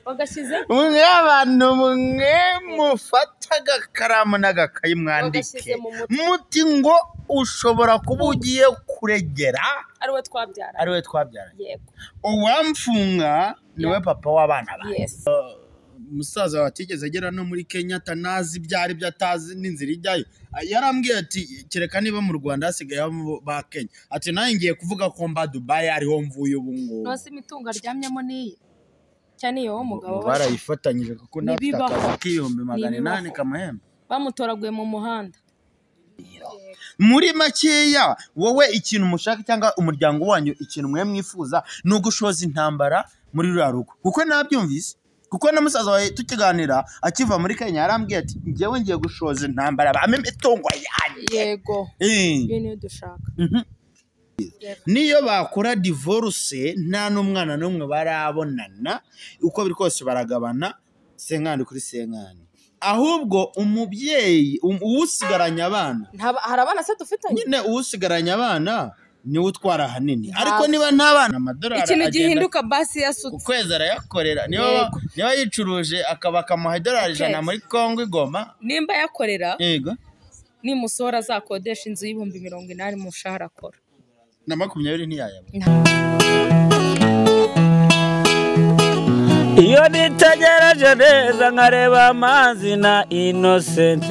Wagashyize Mwe abantu mwe mufata agakaramu n'agakayi mwandike. Wagashyize mu mutwe. Muti ngo ushobora kuba ugiye kuregera ari we twabyara. Ari we twabyaranye. Yego. Uwamfunga niwe papa w'abana banjye. Yes. Umusaza watigeze agera no muri Kenya, atanazi ibyo ari byo, atazi n'inzira ijyayo, yarambwiye ati kereka niba mu Rwanda hasigaye abo ba Kenya, ati nawe ngiye kuvuga ko mba Dubai ariho mvuye ubu ngubu. Nose imitungo aryamyemo niyi cyane iyo mugabo we. Barayifatanyije kuko nawe afite Ntibibaho. akazi k'800,000 Ntibibaho. kamuhemba. Bamutoraguye mu muhanda. Muri makeya, wowe ikintu mushaka cyangwa umuryango wanyu ikintu mwe mwifuza ni ugushoza intambara muri ruriya rugo, kuko nabyumvise, kuko na musaza wawe tukiganira akiva muri Kenya yarambwiye ati njyewe ngiye gushoza intambara bampe imitungo yanjye. Yego. Iyo niyo dushaka. Yego. Niyo bakora divorce nta n'umwana n'umwe barabonana, uko biri kose baragabana senkani kuri senkani. Ahubwo umubyeyi uwusigaranye abana, Hari abana se dufitanye? Nyine uwusigaranye abana niwe utwara ahanini, Ntabwo. ariko niba nta bana, amadolari Ikintu agenda gihinduka basi ku yasutse. kwezi arayakorera, niba Yego. niba yicuruje akaba akamuha idolari 100 muri Kongo igoma. Nimba yakorera, Yego. nimusohora azakodesha inzu y'80,000 mu mushahara akora. Na 20 ntiyayabona. Iyo nitegereje neza nkareba amazi na Innocent,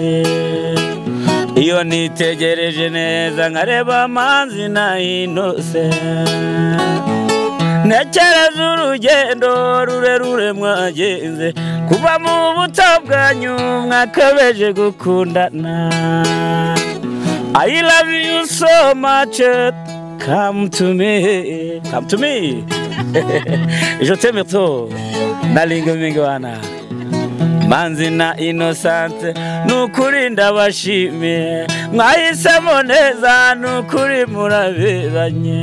iyo nitegereje neza nkareba amazi na Innocent, ntekereza urugendo rurerure mwagenze kuva mu buto bwanyu mwakabeje gukundana. I love you so much, come to me, come to me. Je t'aime trop, nalinga mingwana. Manzi na Innocent, nukuri ndabashimiye, mwahisemo neza, nukuri muraberanye.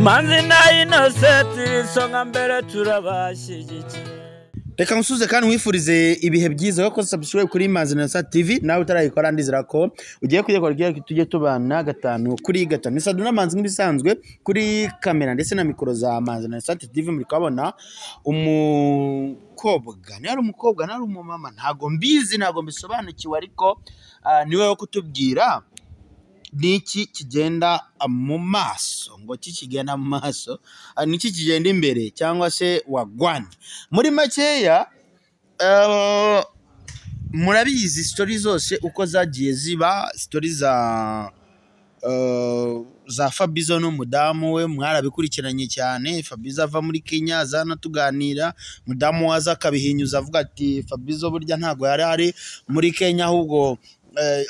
Manzi na Innocent, isonga mbere turabashyigikiye. Reka nsuze kandi wifurize ibihe byiza ko subscribe kuri Manzi na Innocent TV, nawe utarayikora ndizera ko ugiye kuyikora kugira ngo tujye tubana 5 kuri 5. Ni Saduna Manzi nk'ibisanzwe kuri kamera ndetse na mikoro za Manzi na Innocent TV. Muri kubabona umukobwa, niba ari umukobwa niba ari umumama ntago mbizi, ntago mbisobanukiwe, ariko niwe wo kutubwira niki kigenda mu maso, ngo ki kigenda mu maso, niki kigenda imbere cyangwa se wagwan. Muri makeya, murabizi story zose uko zagiye ziba, story za Fabizo n'umudamu we mwarabikurikiranye cyane. Fabizo ava muri Kenya azana tuganira, mudamu we aza akabihinyuza avuga ati Fabizo burya ntago yari ari muri Kenya, ahubwo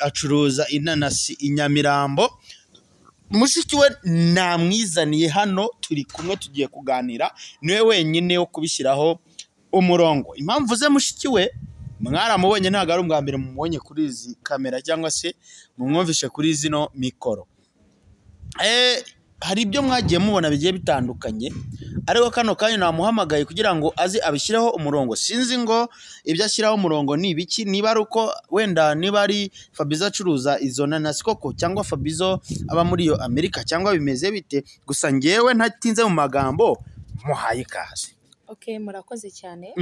acuruza inanasi i Nyamirambo. Mushiki we namwizaniye hano, turi kumwe tugiye kuganira, niwe wenyine wo kubishyiraho umurongo. Impamvu ze mushiki we mwaramubonye, ntabwo ari ubwa mbere mumubonye kuri izi kamera cyangwa se mumwumvishe kuri zino mikoro. Hari ibyo mwagiye mubona bigiye bitandukanye, ariko kano kanya namuhamagaye kugira ngo aze abishyireho umurongo. Sinzi ngo ibyo ashyiraho umurongo ni ibiki, niba ari uko wenda niba ari Fabizo acuruza izo nanasi koko, cyangwa Fabizo aba muri iyo Amerika, cyangwa bimeze bite. Gusa njyewe ntatinze mu magambo, muhaye ikaze. Okay, murakoze cyane.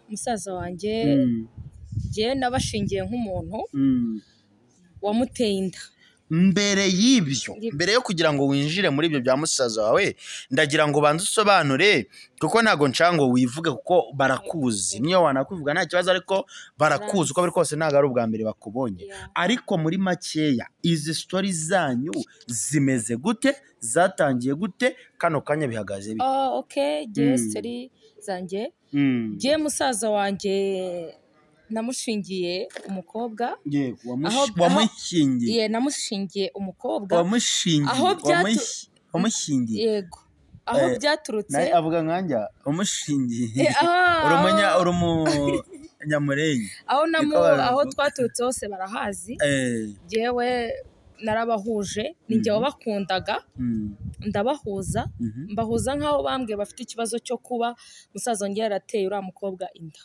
Musaza wanjye, njyewe nabashingiye nk'umuntu wamuteye inda. Mbere y'ibyo, mbere yo kugira ngo winjire muri ibyo bya musaza wawe, ndagira ngo ubanze usobanure, kuko ntabwo nshaka ngo wivuge kuko barakuzi, niyo wanakuvuga nta kibazo, ariko barakuzi uko biri kose, ntabwo ari ubwa mbere bakubonye. Ariko muri makeya, izi story zanyu zimeze gute, zatangiye gute, kano kanya bihagaze bite? Oh, okay, njyewe story zanjye, njyewe musaza wanjye namushingiye umukobwa. Yego, wamushingiye? Ye, namushingiye umukobwa. Wamushingiye? Aho Wamushingiye? Yego, aho byaturutse. Nawe avuga nkanjya, wamushingiye. Aho Uri umunyamurenge. Aho namu Niko babivuga. Aho twaturutse hose barahazi. Njyewe narabahuje, ni njye wabakundaga, ndabahuza, mbahuza nk'aho bambwiye bafite ikibazo cyo kuba musaza wanjye yarateye uriya mukobwa inda.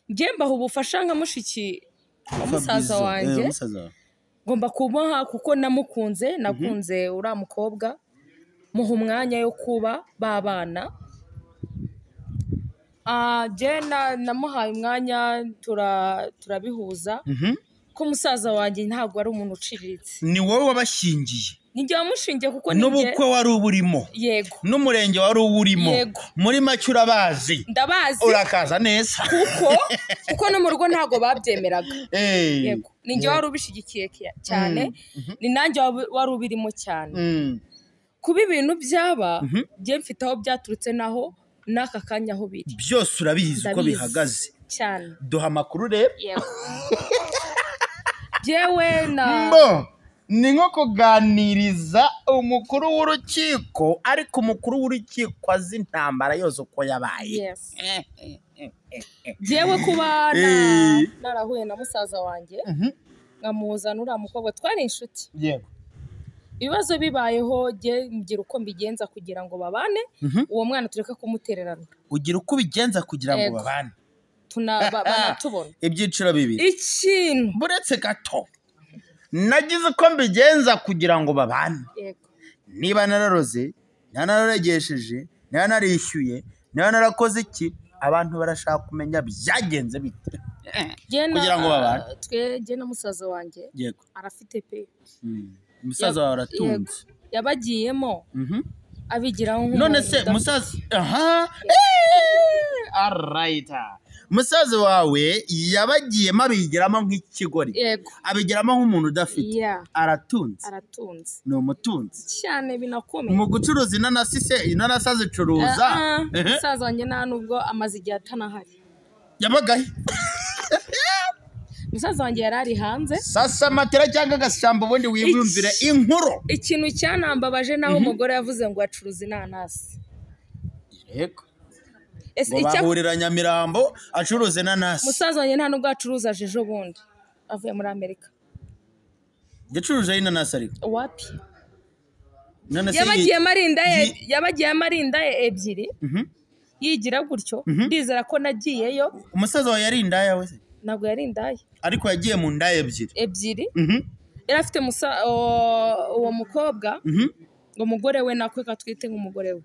Njye mbaha ubufasha nka mushiki wa musaza Fabizo, wanjye. Musaza wawe. Ngomba kumuha kuko namukunze, nakunze uriya mukobwa. Muha umwanya yo kuba babana. Jye namuhaye umwanya turabihuza. Ko musaza wanjye ntabwo ari umuntu uciriritse. Ni wowe wabashyingiye? Ni njye wamushingiye kuko ni njye. N'ubukwe wari uburimo. Yego. N'umurenge wari uwurimo. Yego. Muri make urabazi. Ndabazi. Urakaza neza. Kuko no mu rugo ntabwo babyemeraga. Yego. Ni njye wari ubishyigikiye cyane, ni nanjye wari ubirimo cyane. Kuba ibintu byaba, njye mfite aho byaturutse naho n'aka kanya aho biri. Byose urabizi uko bihagaze. Cyane. Duha amakuru rero. Yego. Jewe na mbo ni nko kuganiriza umukuru w'urukiko, ariko umukuru w'urukiko azi intambara yose uko yabaye. Yes. Jewe kuba narahuye na musaza wanjye nkamuhuza n'uriya mukobwa twari inshuti. Yego. Ibibazo bibayeho jye ngira uko mbigenza kugira ngo babane, uwo mwana tureke kumutererana. Ugira uko ubigenza kugira ngo babane. Banatubona. Ibyiciro bibiri. Ikintu buretse gato. Nagize uko mbigenza kugira ngo babane. Yego. Niba nararoze, niba nararegesheje, niba narishyuye, niba narakoze iki, abantu barashaka kumenya byagenze bite. Kugira ngo babane. Twe jye na musaza wanjye. Yego. Arafite pe. Musaza wawe aratunze. Yabagiyemo. Abigiraho nk'umuntu. None se musaza aha alright. Musaza wawe yabagiyemo abigiramo nk'ikigori. Yego. Abigiramo nk'umuntu udafite. Aratunze. Aratunze. Ni umutunzi. Cyane binakomeye. Mu gucuruza inanasi se, inanasi azicuruza. Musaza wanjye nta nubwo amaze igihe atanahari. Yabagahe. Musaza wanjye yari ari hanze. Sasa matera cyangwa agashyamba ubundi wiyumvire inkuru. Ikintu cyanambabaje naho umugore yavuze ngo acuruza inanasi. Yego. Ngo bahurira Nyamirambo acuruza inanasi. Musaza wanjye nta nubwo acuruza ejo bundi avuye muri Amerika. Yacuruje inanasi ariko. Wapi? Yabagiye amarinda ye ebyiri. Yigira gutyo ndizera ko nagiyeyo. Umusaza wawe yari indaya we se? Ntabwo yari indaya. Ariko yagiye mu ndaya ebyiri. Ebyiri. Yari afite uwo mukobwa ngo umugore we nakweka twite nk'umugore we.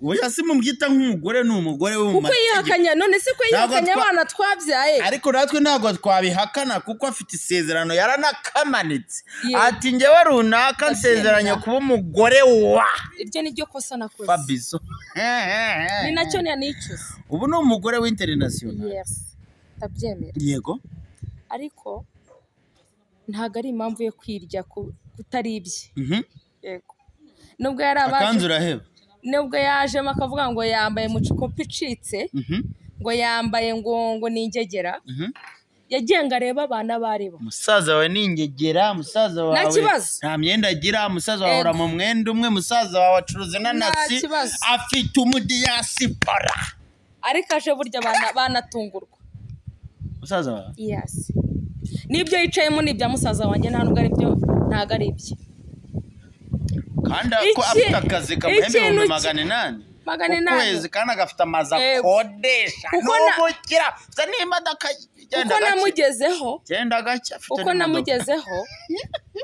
Oya si mumwita nk'umugore, ni umugore we mu mategeko. Kuko yihakanya, none se ko yihakanya abana twabyaye. Ariko natwe ntabwo twabihakana kuko afite isezerano yaranakamanitse. Ati njyewe runaka nsezeranye kuba umugore wa. Iryo ni ryo kosa nakoze. Fabizo. Ni nacyo nicuza. Ubu ni umugore w'international. Yes. Ndabyemera. Yego. Ariko ntabwo ari impamvu yo kwirya kutari ibye. Yego. Nubwo yarabaje. Akanzu uraheba. Nubwo yajemo akavuga ngo yambaye mucikopi icitse, ngo yambaye ngo ni ingegera, yagiye ngo arebe abana baribo. Musaza wawe ni ingegera, musaza wawe nta myenda agira, musaza wawe ahora mu mwenda umwe, musaza wawe acuruza inanasi, afite umudiyasipora. Ariko aje burya banatungurwa. Musaza wawe? Yes. Nibyo yicayemo ni ibya musaza wanjye, nta nubwo ari byo, ntago ari ibye. Kandi ko afite akazi kamuhemba 800 800 ukwezi, kandi agafite amazu akodesha n'ubukira, afite n'imodoka igenda gake. Uko namugezeho, genda gake, afite uko namugezeho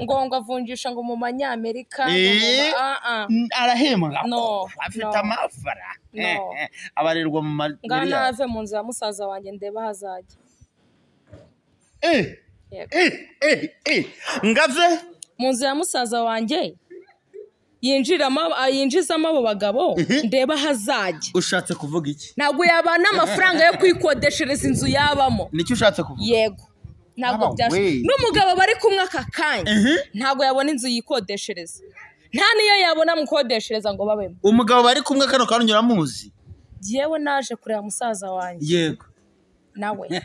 ngo avunjisha ngo mu Manyamerika, arahembwa, afite amafaranga abarirwa mu miliyari. Ngana ave mu nzu ya musaza wanjye ndeba hazajya. Ngave mu nzu ya musaza wanjye yinjizamo abo bagabo ndeba hazajya. Ushatse kuvuga iki? Ntabwo yabana amafaranga yo kwikodeshereza inzu yabamo. Nicyo ushatse kuvuga? Yego. Ntabwo byashoboka. N'umugabo bari kumwe aka kanya ntabwo yabona inzu yikodeshereza. Nta niyo yabona mukodeshereza ngo babemo. Umugabo bari kumwe kano kantu uramuzi? Jewe naje kureba musaza wanjye. Yego. Nawe.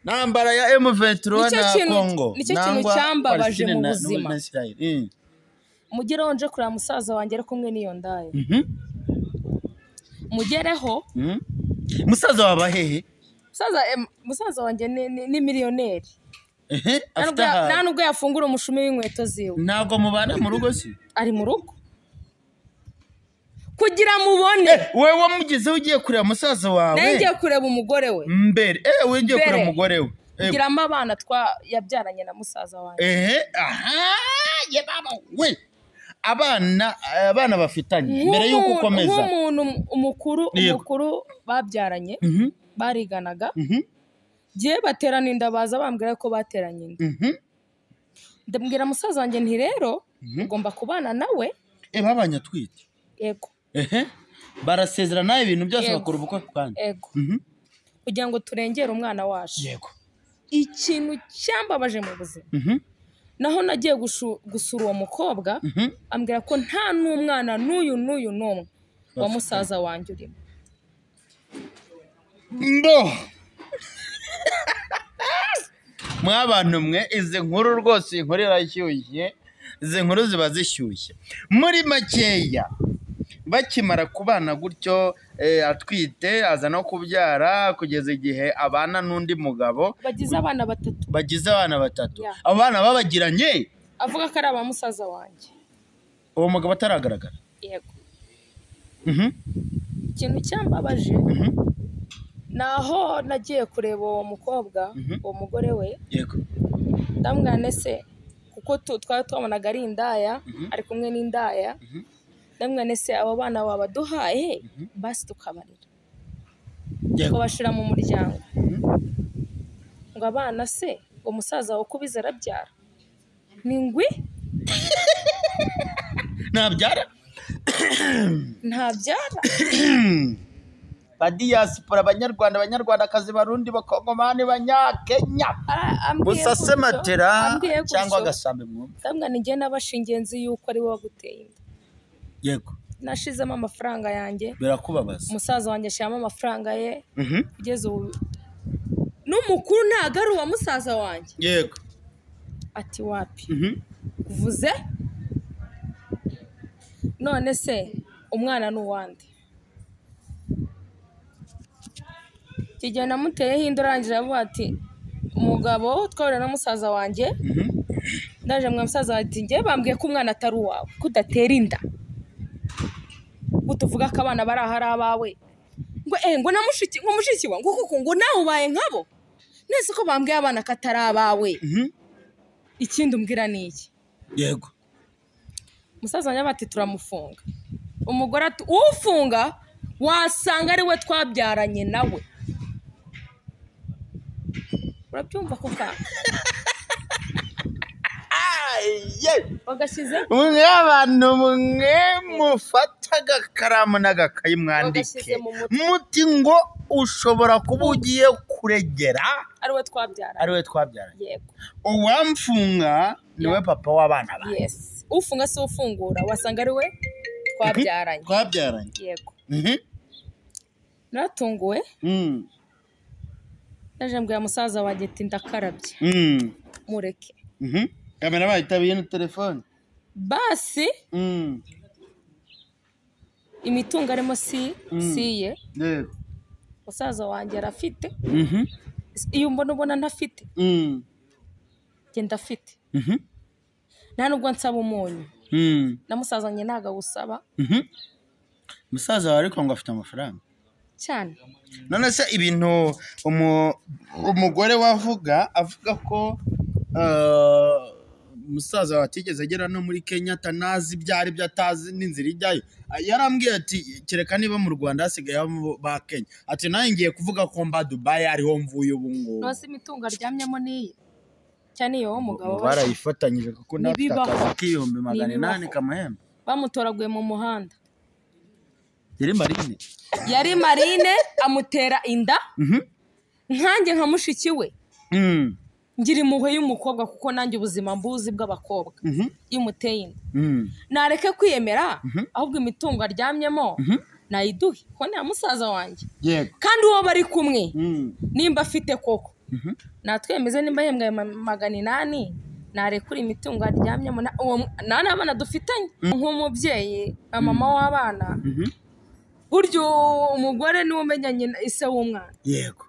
Nambara ya M23 na Congo. Nicyo kintu cyambabaje mu buzima. Mugereho nje kureba musaza wanjye ari kumwe n'iyo ndaya. Mugereho. Musaza waba hehe? Musaza wanjye ni miliyoneri. Nta nubwo yafungura umushumi w'inkweto ziwe. Ntabwo mubana mu rugo se? Ari mu rugo. Kugira mubone. Wewe wamugezeho ugiye kureba musaza wawe? Nawe ngiye kureba umugore we. Mbere. Wewe ugiye kureba umugore we. Kugiramo abana twa yabyaranye na musaza wanjye. Aha, ye baba we. Abana bafitanye mbere y'uko ukomeza nk'umuntu umukuru babyaranye bariganaga, giye baterana inda, baza bambwira ko bateranye inda. Ndabwira musaza wanjye nti rero ugomba kubana nawe. Babanye atwite? Yego. Barasezerana ibintu byose bakora ubukwe kandi. Yego. Kugira ngo turengere umwana wacu. Yego. Ikintu cyambabaje mu buzima. Naho nagiye gusura uwo mukobwa, ambwira ko nta n'umwana n'uyu n'uyu n'umwe wa musaza wanjye urimo. Mbo mwabantu mwe, izi nkuru rwose inkuru irashyushye, izi nkuru ziba zishyushye. Muri makeya bakimara kubana gutyo, atwite aza no kubyara kugeza igihe abana n'undi mugabo, bagize abana batatu. Abo bana babagiranye avuga ko ari aba musaza wanjye, uwo mugabo ataragaragara. Yego. Ikintu cyambabaje naho nagiye kureba uwo mukobwa, uwo mugore we. Yego. Ndamwana se kuko twari twabonaga ari indaya, ari kumwe n'indaya. Ndamwana se abo bana wabaduhaye basi tukabarira, tukabashira mu muryango. Ngo abana se ngo musaza wawe kubiza arabyara ni ngwi ntabyara ntabyara. Badiyasipora, abanyarwanda, abanyarwandakazi, barundi, bakongomani, banyakenya, musase matera cyangwa agasambi mwumve. Ndamwana njye nabashingiye nzi yuko ari wowe waguteye inda. Yego. Nashizemo amafaranga yanjye. Birakubabaza. Musaza wanjye ashiramo amafaranga ye. Kugeza ubu n'umukuru ntago ari uwa musaza wanjye. Yego. Ati wapi? Uvuze? None se umwana ni uwande? Kigiye namuteyeho inda, arangije avuga ati umugabo twahurira na musaza wanjye. Ndaje mwa musaza wanjye ati njye bambwiye ko umwana atari uwawe, ko udatera inda, utuvuga ko abana bari ahari abawe, ngo ngo na mushiki, ngo mushiki wa ngo kuko ngo nawe ubaye nkabo, nese ko bambwiye abana ko atari abawe. Ikindi umbwira ni iki? Yego. Musaza wanjye bati turamufunga. Umugore ati ufunga wasanga ari we twabyaranye nawe. Urabyumva ko ka bagashyize abantu mwe mufata agakaramu n'agakayi mwandike muti ngo ushobora kuba ugiye kuregera ari we twabyaranye. Yego. Uwamfunga niwe papa w'abana bawe. Yes. Ufunga si ufungura, wasanga ari we twabyaranye. Yego. Naratunguwe. Naje mbwira musaza wanjye ati ndakarabye. Mureke. Kamera bayitabiye na telefone. Basi imitungo arimo si ye. Yego. Musaza wanjye arafite. Iyo mbona ubona ntafite. Genda afite. Nta nubwo nsaba umunyu. Na musaza wanjye ntago awusaba. Musaza wawe ariko ngo afite amafaranga cyane. None se ibintu umugore wavuga avuga ko musaza watigeze agera no muri Kenya, atanazi ibyo ari byo, atazi n'inzira ijyayo. Yarambwiye ati kereka niba mu Rwanda hasigaye ba Kenya, ati nawe ngiye kuvuga ko mba Dubai ariho mvuye ubu ngubu. Nose imitungo aryamyemo niye cyane iyo mugabo barayifatanyije kuko nafite akazi k'ibihumbi 800 kamuhemba. Bamutoraguye mu muhanda. Yari Marine amutera inda. Nkanjye nka mushiki we. Ngira impuhwe y'umukobwa kuko nanjye ubuzima mbuzi bw'abakobwa. Iyo umuteye inda nareke kwiyemera, ahubwo imitungo aryamyemo nayiduhe ko ni musaza wanjye. Yego. Kandi uwo bari kumwe nimba afite koko natwemeze, nimba ahembwa 800 narekura imitungo aryamyemo nta n'abana dufitanye. Nk'umubyeyi nka mama w'abana, buryo umugore niwe umenya nyina ise w'umwana. Yego.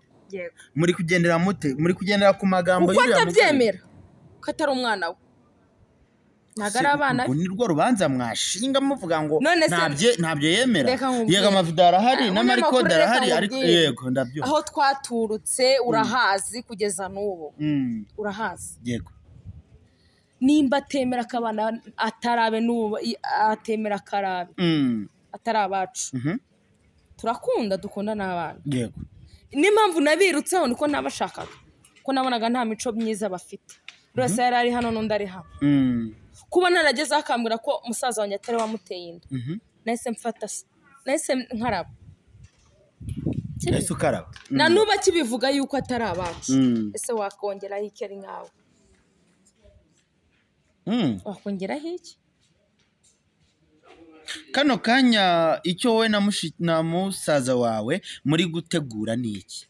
Muri kugendera mute? Muri kugendera ku magambo y'uriya mugore? Uko atabyemera ko atari umwana we. Ntago ari abana be. Ubwo ni rwo rubanza mwashinga muvuga ngo ntabyo yemera. Yego amavideo arahari n'amarikodi arahari, ariko yego ndabyumva. Aho twaturutse urahazi kugeza n'ubu. Urahazi. Yego. Nimba atemera ko abana atarabe n'ubu atemera akarabe atari abacu. Turakunda, dukunda n'abana. Yego. N'impamvu nabirutseho niko ntabashakaga, ko nabonaga nta mico myiza bafite. Buri wese yari ari hano n'undi ari hano. Kuba naragezeho akambwira ko musaza wanjye atari wamuteye inda, nahise mfata, nahise nkaraba. Nahise ukaraba. Na n'ubu akibivuga yuko atari abacu. Ese wakongeraho iki ari nkawe? Wakongeraho iki? Kano kanya icyo wowe na musaza wawe muri gutegura ni iki?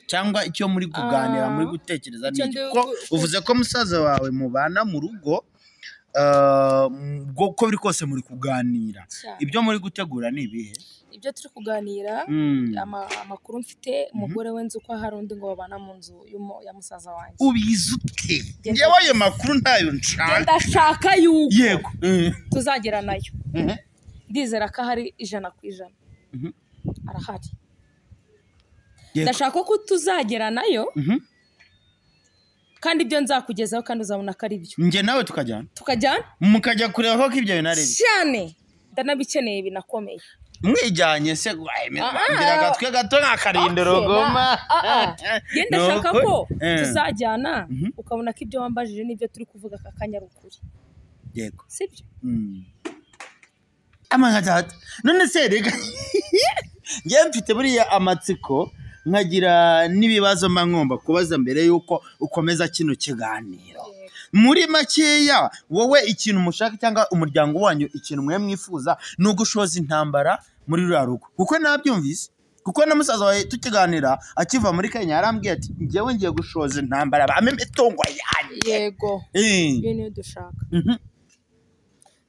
Cyangwa icyo muri kuganira, muri gutekereza ni iki? Ko uvuze ko musaza wawe mubana mu rugo, uko biri kose muri kuganira. Ibyo muri gutegura ni ibihe? Ibyo turi kuganira, amakuru mfite, umugore we nzi uko hari undi ngo babana mu nzu ya musaza wanjye. Ubizi ute? Njyewe ayo makuru ntayo nshaka. Ndashaka yuko yego tuzagera nayo. Ndizera ko ahari 100%. Arahari. Ndashaka ko tuzagera nayo. Kandi ibyo nzakugezaho kandi uzabona ko ari byo. Njye nawe tukajyana. Tukajyana? Mukajya kureba ko ibyo bintu ari byo. Cyane. Ndanabikeneye binakomeye. Mwijyanye se ngira agatwe gato nkakarinda urugoma. Njye ndashaka ko tuzajyana ukabona ko ibyo wambajije n'ibyo turi kuvuga aka kanya ari ukuri. Yego. Sibyo? Amahata. None se reka njye mfite buriya amatsiko nkagira n'ibibazo mba ngomba kubaza mbere yuko ukomeza kino kiganiro. Muri makeya wowe ikintu mushaka cyangwa umuryango wanyu ikintu mwe mwifuza ni ugushoza intambara muri ruriya rugo. Kuko nabyumvise, kuko na musaza wawe tukiganira akiva muri Kenya yarambwiye ati njyewe ngiye gushoza intambara bampe imitungo yanjye. Yego. Iyo niyo dushaka.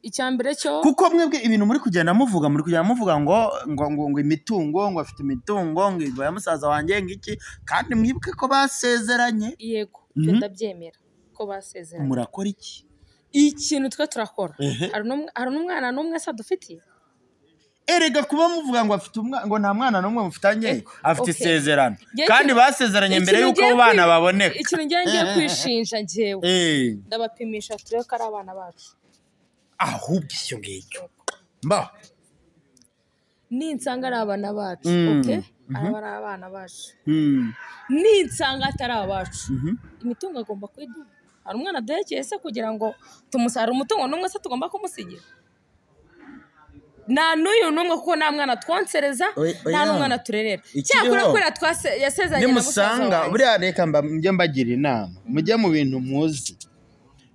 Icyambere cyo kuko mwebwe ibintu muri kugenda muvuga muri kugenda muvuga ngo ngo ngo imitungo ngo afite imitungo ngo ya musaza wanjye ngiki, kandi mwibuke ko basezeranye. Yego, ibyo ndabyemera ko basezeranye. Murakora iki? Ikintu twe turakora. Hari n'umwana n'umwe se dufitiye? Erega kuba muvuga ngo afite umwana ngo nta mwana n'umwe mufitanye, afite isezerano. Kandi basezeranye mbere yuko abo bana baboneka. Ikintu ngiye kwishinja njyewe. Ndabapimisha turebe ko ari abana bacu. Ahubwo icyo ngicyo mba ninsanga ari abana bacu, okay, aba ari abana bacu. Ninsanga atari abacu, imitungo agomba kwiduha. Hari umwana duhekeye se kugira ngo tumusare umutungo n'umwe se tugomba kumusigira? Nta n'uyu n'umwe, kuko nta mwana twonsereza, nta n'umwana turerera. Cyakora kubera yasezeranye na musaza wanjye. Buriya reka njye mbagira inama, mujye mu bintu muzi.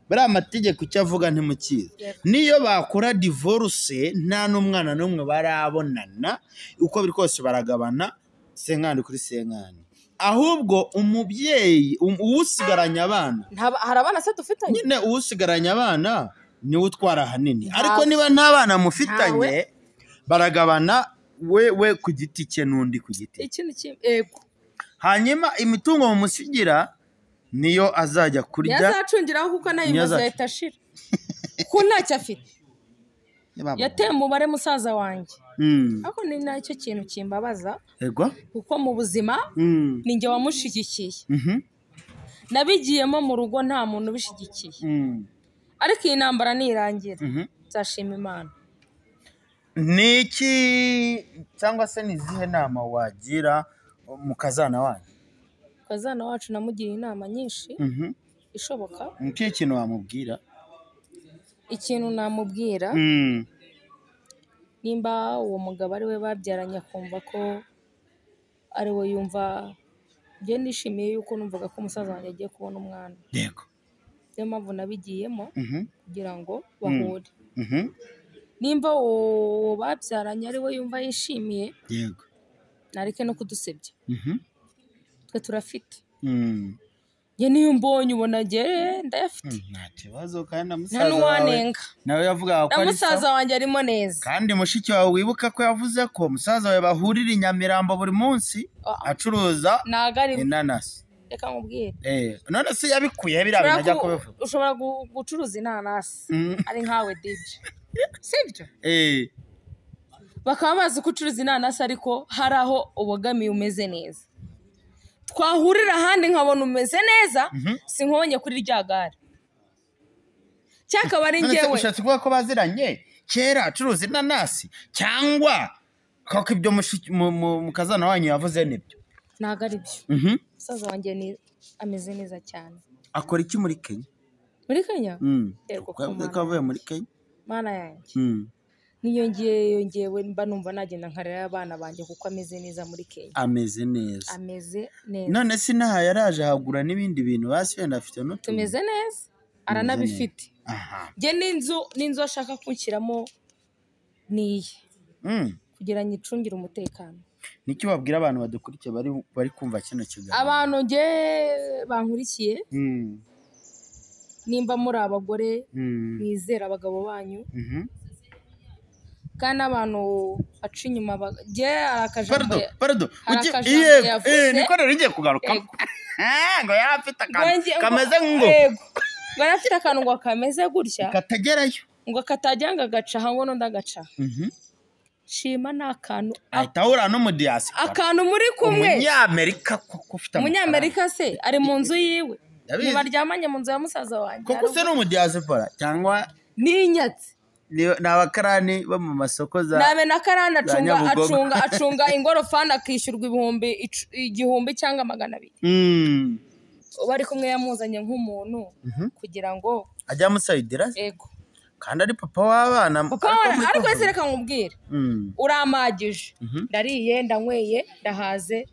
Bari amategeko icyo avuga ntimukizi. Niyo bakora divorce nta n'umwana n'umwe barabonana, uko biri kose baragabana senkani kuri senkani. Ahubwo umubyeyi usigaranye abana, hari abana se dufitanye? Nyine usigaranye abana niwe utwara ahanini. Ariko niba nta bana mufitanye baragabana we ku giti cye n'undi ku giti. Yego. Hanyuma imitungo mumusigira niyo azajya kurya, yazacungiraho kuko nayo ahita ashira ko ntacyo afite. Yateye umubare musaza wanjye. Ariko ni nacyo kintu kimbabaza kuko mu buzima ni njye wamushigikiye. Nabigiyemo mu rugo nta muntu ubishigikiye. Ariko iyi ntambara nirangira nzashima Imana. Niki cyangwa se nizihe nama wagira mukazana wanyu? Kazana wacu namugira inama nyinshi ishoboka. Niki kintu wamubwira? Ikintu namubwira, nimba uwo mugabo ari we babyaranye akumva ko ari we yumva, njye nishimiye yuko numvaga ko umusaza wanjye agiye kubona umwana. Yego. Niyo mpamvu nabigiyemo kugira ngo bahure. Nimba uwo babyaranye ari we yumva yishimiye, yego, nareke no kudusebya. Twe turafite. Njye niyo mbonye ubona njye ndayafite. Nta kibazo, kandi na musaza wawe nawe yavugaga ko ari musaza wanjye arimo neza. Kandi mushiki wawe wibuka ko yavuze ko musaza wawe bahurira i Nyamirambo buri munsi acuruza inanasi. Reka nkubwire. None se yabikuye biriya bintu ajya kubivuga? Ushobora gucuruza inanasi ari nkawe DJ. Sibyo? Bakaba bazi ko ucuruza inanasi ariko hari aho ubogamiye umeze neza. Twahurira ahandi nkabona umeze neza, sinkubonye kuri rya gare. Cyakaba ari njyewe. Ushatse kuvuga ko baziranye kera acuruza inanasi cyangwa koko ibyo mukazana wanyu yavuze nibyo? Ntabwo ari byo. Musaza wanjye ni ameze neza cyane. Akora iki muri Kenya? Muri Kenya? Yego, ko avuye muri Kenya. Mana yanjye. Niyo ngiye mba numva nagenda nkarera abana banjye kuko ameze neza muri Kenya. Ameze neza. Ameze neza. None se inaha yaraje ahagura n'ibindi bintu basi wenda afite n'utuntu. Tumeze neza. Aranabifite. Aha. Nge n'inzu ashaka kunshyiramo niye. Kugira nyicungire umutekano. Niki wabwira abantu badukurikiye bari kumva kino kiganiro? Abantu nge bankurikiye. Nimba muri abagore mwizera abagabo banyu. Kandi abantu baca inyuma nge arakajambo. Pardon. Niko rero ngiye kugaruka. Ngo yarafite akantu kameze ngo. Ngo yarafite akantu ngo kameze gutya. Katagerayo. Ngo katajyanga agaca hango n'undi agaca. Shima n'akantu ahita ahura no mu diaspora. Akantu muri kumwe. Umunyamerika koko ufite amafaranga. Umunyamerika se ari mu nzu yiwe. Nibaryamanye mu nzu ya musaza wanjye. Koko se no mu diaspora cyangwa ni inyatsi. Ni abakarani bo mu masoko za Nabe na karani acunga ingorofani akishyurwa 1000 cyangwa 200. Bari kumwe yamuzanye nk'umuntu kugira ngo ajya amusayidira. Yego. Kandi ari papa w'abana. Ariko ese reka nkubwire. Uramagije. Ndariye, ndanyweye, ndahaze,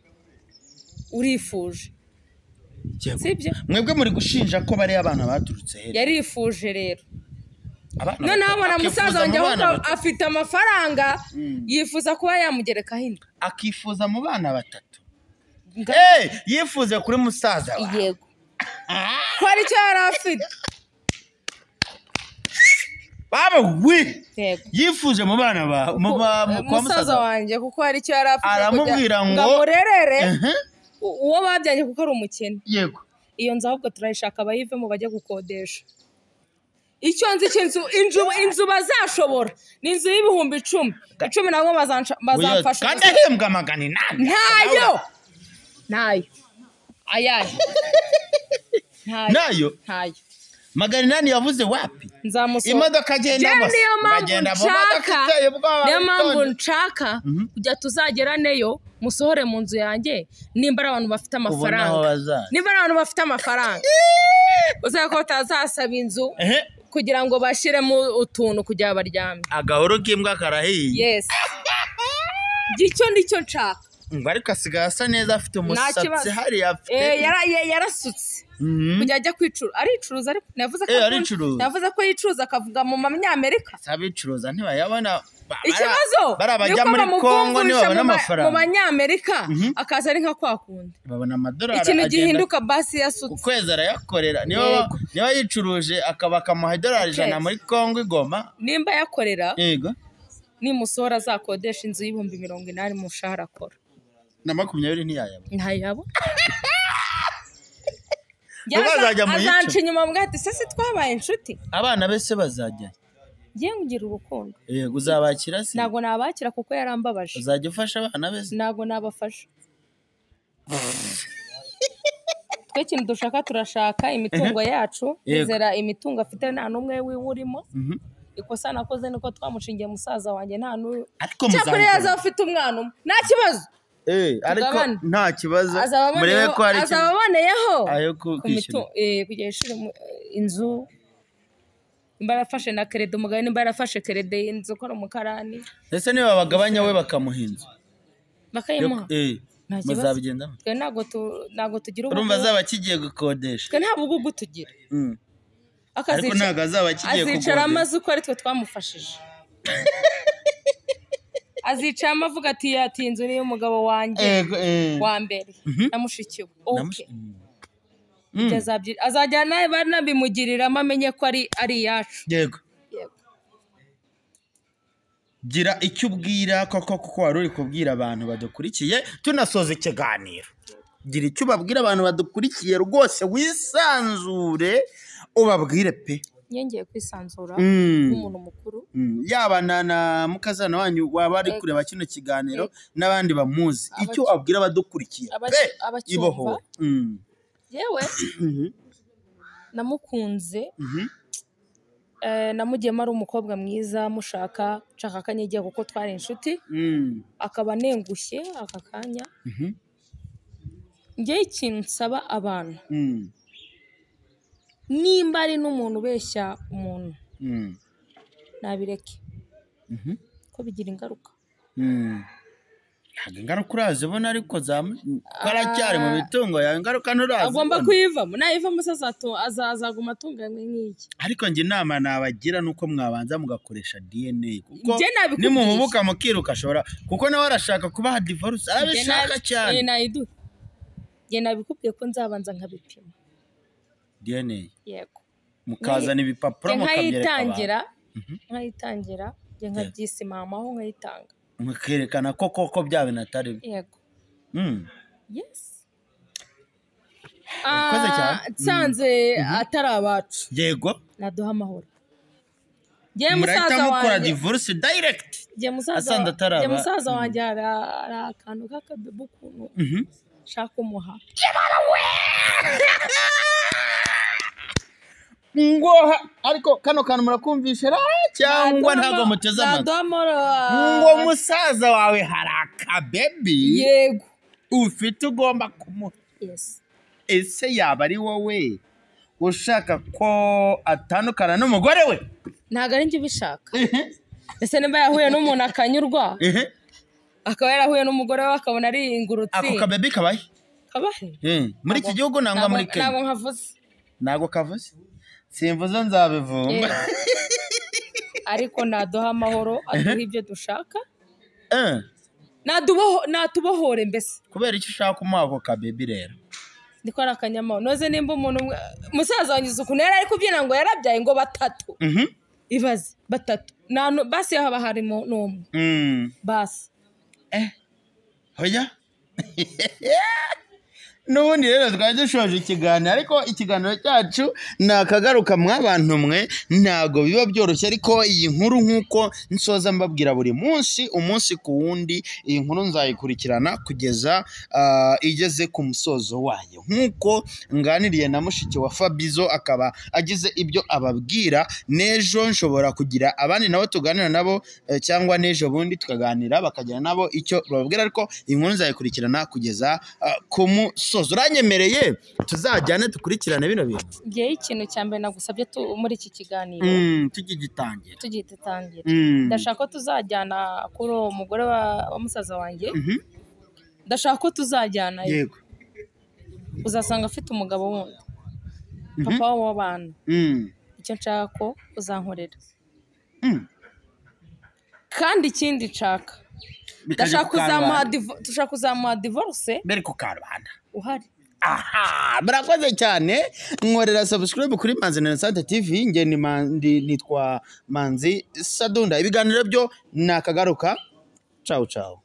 urifuje. Sibyo? Mwebwe muri gushinja ko bari abana baturutse he? Yarifuje rero. Noneho abona musaza wanjye afite amafaranga yifuza kuba yamugerekaho inda. Akifuza mu bana batatu. Yifuze kuri musaza wawe. Yego. Ko ari cyo yari afite. Baba we. Yifuje mu bana ba musaza wanjye kuko hari icyo yari afite. Aramubwira ngo amurerere uwo babyanye kuko ari umukene. Yego. Iyo nzu ahubwo turayishaka bayivemo bajye gukodesha. Icyo nzi cy'inzu inzu bazashobora ni inzu y'ibihumbi 10. 10 nabo bazamfasha. Kandi ahembwa 800. Ntayo. Ntayo. Ayaye. Ntayo. Ntayo. 800 yavuze wapi? Imodoka agenda bagenda mu modoka iteye ubwoba. Niyo mpamvu nshaka kujya tuzageraneyo musohore mu nzu yanjye nimba ari abantu bafite amafaranga. Nimba ari abantu bafite amafaranga. Uzako batazasaba inzu kugira ngo bashiremo utuntu kugira baryame. Agahoro k'imbwa karahiye. Yes. Gicyo nicyo nshaka. Ngo ariko asigaye asa neza afite umusatsi hari afite. Yarasutse. Kujya ajya kwicuruza aricuruza ariko navuze ko yicuruza akavuga mu Manyamerika. Sabicuruza ntibayabona. Ikibazo barabajya muri Kongo ntibabona amafaranga. Mu Banyamerika akaza ari nka kwa kundi. Babona amadolari. Ikintu gihinduka basi yasutse. Ukwezi arayakorera. Niba yicuruje akaba akamuha idolari 100 muri Kongo igoma. Nimba yakorera. Yego. Nimusohora azakodesha inzu y'ibihumbi 80 mu mushahara akora. Na 20 ntiyayabo. Ntayabo. Azanca inyuma mbwa ati se twabaye inshuti. Abana bese bazajya. Ngiye ngira urukundo. Yego uzabakira se? Ntago nabakira kuko yarambabaje. Uzajya ufasha abana bese? Ntago nabafasha. Twe ikintu dushaka turashaka imitungo yacu, izera imitungo afite nta numwe wiwurimo. Ikosa nakoze niko twamushingiye musaza wanjye nta n'uyu. Cyakora yaza afite umwana umwe. Nta kibazo. Ariko nta kibazo murebe ko ari azaba aboneyeho ayo kwishyura kujya yishyura inzu nimba yarafashe na kerede umugabo nimba yarafashe kerede inzu ukora umukarani. Ese niba bagabanya we bakamuha inzu bakayimuha muzabigendamo? Twe ntago tugira ubu. Urumva azaba akigiye gukodesha. Twe nta bugugu tugira. Ariko ntago azaba akigiye gukodesha. Azicara amaze uko ari twe twamufashije. Azicaramo avuga ati yati inzu niyo umugabo wanjye wa mbere na mushiki we. Okay. Azajya nawe banabimugiriramo amenye ko ari iyacu. Yego. Gira icyo ubwira koko kuko wari uri kubwira abantu badukurikiye tunasoza ikiganiro. Gira icyo ubabwira abantu badukurikiye rwose wisanzure ubabwire pe. Ngiye kwisanzura nk'umuntu mukuru. Yaba na mukazana wanyu waba ari kureba kino kiganiro n'abandi bamuzi icyo abwira abadukurikiye pe iboho. Yewe namukunze Namugiyemo ari umukobwa mwiza, mushaka nshaka akanyegiye kuko twari inshuti, akaba anengushye aka kanya. Njyewe ikintu nsaba abantu, nimba ari n'umuntu ubeshya umuntu, nabireke, ko bigira ingaruka. Ntabwo ingaruka urazibona, ariko aracyari mu mitungo yawe, ingaruka nturazibona. Agomba kuyivamo, nayivamo se azaguma atunganywe nk'iki. Ariko njye inama nabagira ni uko mwabanza mugakoresha DNA, kuko nimuhubuka mukiruka ashobora, kuko nawe arashaka kubaha divorce, arabishaka cyane. Njye nabikubwiye ko nzabanza nkabipima DNA. Yego. Mukazana ibipapuro mukabyereka abantu. Nkayitangira, njye nkabyisimamaho nkayitanga. Mukerekana ko koko bya bintu atari byo. Yego. Yes. Urakoze cyane. Nsanze atari abacu. Yego. Naduha amahoro. Murahita mukora divorce direct. Njye musaza wanjye hari akantu k'akabebu ukuntu nshaka kumuha. Ngoha, ariko kano kantu murakumvisha cyangwa ntabwo muteze amatwi? Ngo musaza wawe hari akabebi. Yego. Ufite ugomba kumuha. Yes. Ese yaba ari wowe ushaka ko atandukana n'umugore we? Ntabwo ari njye ubishaka. Ese nimba yahuye n'umuntu akanyurwa, akaba yarahuye n'umugore we akabona ari ingurutsi. Ako kabebi kabahe? Kabahe? Muri iki gihugu nangwa muri Kenya? Ntabwo nkavuze. Ntabwo kavuze? Simvuze nzabivumba. Ariko naduha amahoro, aduha ibyo dushaka. Natubohore mbese. Kubera icyo ushaka kumuha ako kabebi rero? Ndiko ari akanyamahoro. Noze nimba umuntu musaza wanjye ukuntu yari ari kubyina ngo yarabyaye ngo batatu. Ibaze batatu. Basi haba harimo n'umwe. Basi. Hoya? N'ubundi rero twari dushoje ikiganiro, ariko ikiganiro cyacu nakagaruka mwabantu mwe, ntago biba byoroshye. Ariko iyi nkuru nk'uko nsoza mbabwira buri munsi, umunsi ku wundi, iyi nkuru nzayikurikirana kugeza igeze ku musozo wayo. Nk'uko nganiriye na mushiki wa Fabizo akaba agize ibyo ababwira, n'ejo nshobora kugira abandi nabo tuganira nabo, cyangwa n'ejo bundi tukaganira bakagira nabo icyo bababwira. Ariko iyi nkuru nzayikurikirana kugeza ku musozo. Uranyemereye tuzajyane dukurikirane bino bintu. Ngiye ikintu cya mbere nagusabye muri iki kiganiro tugigitangira. Ndashaka ko tuzajyana kuri uwo mugore wa musaza wanjye. Ndashaka ko tuzajyana. Yego. Uzasanga afite umugabo wundi, papa w'abana. Icyo nshaka ko uzankorera. Kandi ikindi nshaka, ndashaka kuzamuha divorce mbere ku karubanda uhari. Aha, murakoze cyane. Nkorera subscribe kuri Manzi na Sante TV. Nge ni nitwa Manzi Sadunda. Ibiganiro byo nakagaruka. Ciao ciao.